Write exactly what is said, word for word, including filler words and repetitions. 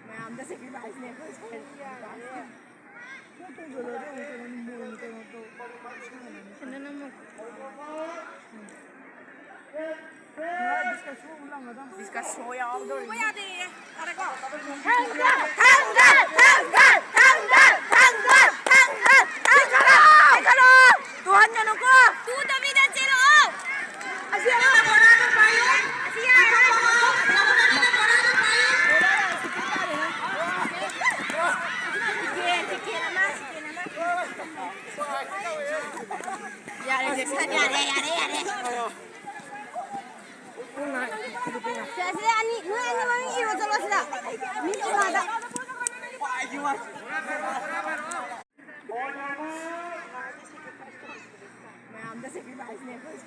ꯃꯌꯥꯝꯗ sacrifice ꯅꯦ ꯑꯩꯈꯣꯏ꯫ ꯀꯩꯅꯣ ꯅꯪ discus show ꯌꯥꯎꯗꯧꯔꯤ꯫ ꯊꯥꯡꯒꯠ! ꯊꯥꯡꯒꯠ! ꯊꯥꯡꯒꯠ! ꯊꯥꯡꯒꯠ! ꯊꯥꯡꯒꯠ! ꯊꯥꯡꯒꯠ! ꯊꯥꯡꯒꯠ! ꯊꯥꯡꯒꯠꯂꯣ! ꯇꯨꯍꯟꯒꯅꯨꯀꯣ! ꯇꯨꯗꯕꯤꯗ ꯆꯦꯜꯂꯛꯑꯣ! ꯑꯁꯤ ꯌꯥꯔꯦ! ꯑꯁꯤ ꯌꯥꯔꯦ! ꯆꯤꯀꯦꯟ, ꯆꯤꯀꯦꯟ ꯑꯃ, ꯆꯤꯀꯦꯟ ꯑꯃ꯫ ꯌꯥꯔꯦ, ꯖꯦꯛꯁꯟ, ꯌꯥꯔꯦ, ꯌꯥꯔꯦ, ꯌꯥꯔꯦ꯫ ꯁꯦ, ꯁꯦ, ꯑꯅꯤ, ꯅꯣꯏ ꯑꯅꯤ ꯃꯃꯤꯡ ꯏꯔꯣ ꯆꯠꯂꯣ ꯁꯤꯗ꯫ ꯃꯤ ꯇꯣꯉꯥꯟꯕ꯫ ꯃꯌꯥꯝꯗ sacrifice ꯅꯦ ꯑꯩꯈꯣꯏ꯫